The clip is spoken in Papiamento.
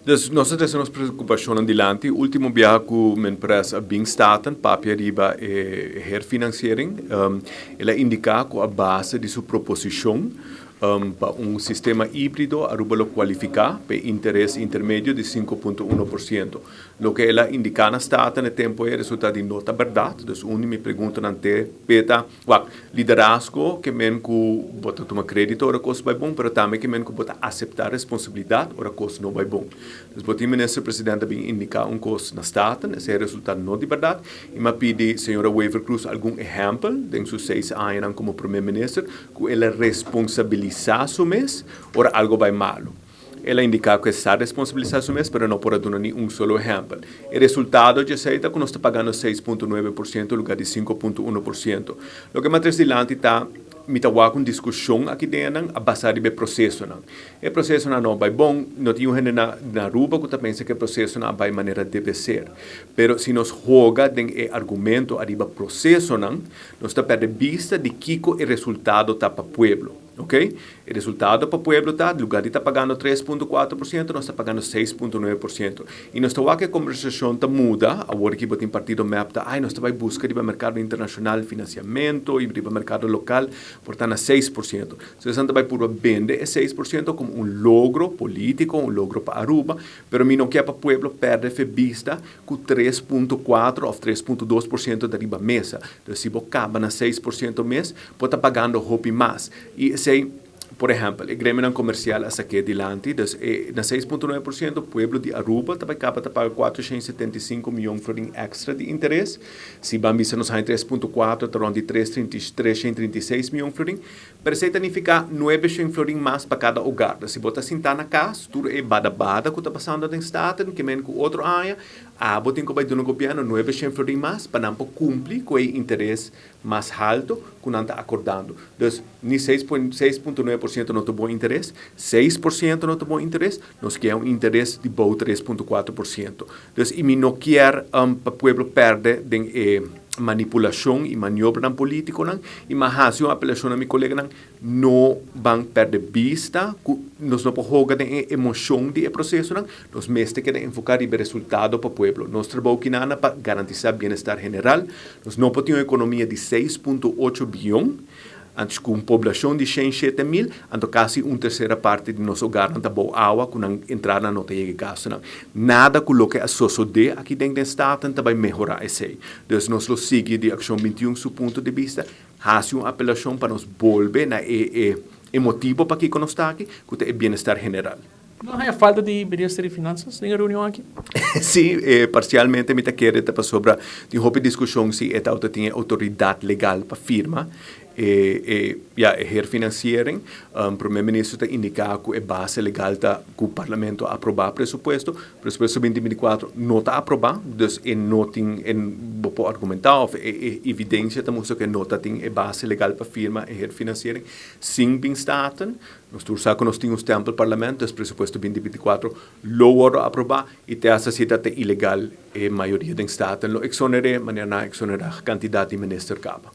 Dus nos a trese nos preokupashonnan dilanti. Último biaha ku Minpres a bin Staten papia riba e herfinanciering, el a indiká ku a base di su proposishon pa un sistema híbrido Aruba lo kualifiká pa e interes intermedio di 5.1%. Loke el a indiká na Staten e tempu ei a resultá di no ta bèrdat. Dus un di mi preguntanan te p'e ta. Wak, liderazgo ke men ku bo ta tuma kredito ora kos bai bon, pero tambe ke men ku bo ta aseptá responsabilidat ora kos no bai bon. Dus bo tin Minister President a bin indiká un kos na Staten, esei a resultá no di bèrdat, i mi a pidi señora Wever-Croes algun ehèmpel den su seis añanan komo Prome Minister ku el a responsabilisá su mes ora algo bai malu. El a indiká ku e sa responsabilisá su mes, pero no por a duna ni un solo ehèmpel. E resultado dje esei ta ku nos ta pagando 6.9% lugá di 5.1%. Loke mi a tres dilanti ta, mi ta wak un diskushon aki den nan a basá riba e prosesonan. E prosesonan no a bai bon, no tin un hende na Aruba ku ta pensa ku e prosesonan a bai manera debe ser. Pero si nos hoga den e argumento ariba prosesonan, nos ta pèrdè bista di kiko e resultado ta pa pueblo. Ok, e resultado pa pueblo ta, lugar di ta pagando 3.4%, nos ta pagando 6.9%. I nos ta wak e kombersashon ta muda, awor aki bo tin partido mep ta, ay nos ta bai buska riba merkado internashonal finansiamentu i riba merkado lokal por ta na 6%. So esan ta bai purba bende e 6% komo un logro politiko, un logro pa Aruba, pero mi no ke pa pueblo pèrdè fe bista ku 3.4 òf 3.2% ta riba mesa. Entonces si bo kaba na 6% mes, Bo ta pagando hopi mas. I esei, por ehèmpel, e gremionan komersial a sak'é dilanti. Dus e na 6.9% pueblo di Aruba ta bai kaba ta paga 475 mion florin èkstra di interes. Si ban bisa nos haña 3.4 ta rònt di tres trinta i 336 mion florin. Pero esei ta nifiká 900 florin mas pa kada ogar. Dus si bo ta sintá na kas, tur e bada-bada ku ta pasando den Staten, ke men ku otro aña, abo tin ku bai duna gobièrnu 900 florin mas pa nan por kumpli ku e interes mas halto ku nan ta akordando. Dus, ni 6.9% no ta bon interes, 6% no ta bon interes, nos kier un interes di bou 3.4%. Dus, i mi no kier pa pueblo pèrdè den e manipulashon i maniobranan politikonan, i mi a hasi un apelashon na mi koleganan, No ban perde bista ku nos no por hoga den e emoshon di e prosesonan, nos mester keda enfoká riba e resultado pa pueblo. Nos trabou kinana pa garantisá bienestar general. Nos no por tin un ekonomia di 6.8 bion, antes ku un poblashon di 107 mil, anto kasi un tersera parti di nos hogarnan ta bou awa ku nan entradanan no ta yega e gastunan. Nada ku loke a sosodé aki den den Staten ta bai mehorá esei. Dus nos lo sigui di Akshon 21 su punto di bista. Hasi un apelashon pa nos bolbe na e e e motibo pakiko nos ta aki, ku ta e bienestar general. No haña falta di Minister di Finansas den e reunion aki? Sí, parsialmente mi ta kere ta pasobra tin hopi diskushon si e tabata tin e outoridat legal pa firma e e ya e herfinanciering. Prome Minister ta indiká ku e base legal ta ku Parlamento a aprobá presupuesto. Presupuesto 2024 no ta aprobá, dus e no tin e bo por argumentá òf e e evidensia ta mustra ku e no ta tin e base legal pa firma e herfinanciering sin bin Staten. Nos tur sa ku nos tin un stempel Parlament, dus presupuesto 2024 lo wòrdu aprobá i te hasta si ta te ilegal e mayoria den Staten lo eksoner'é manera nan a eksonerá kantidat di minister kaba.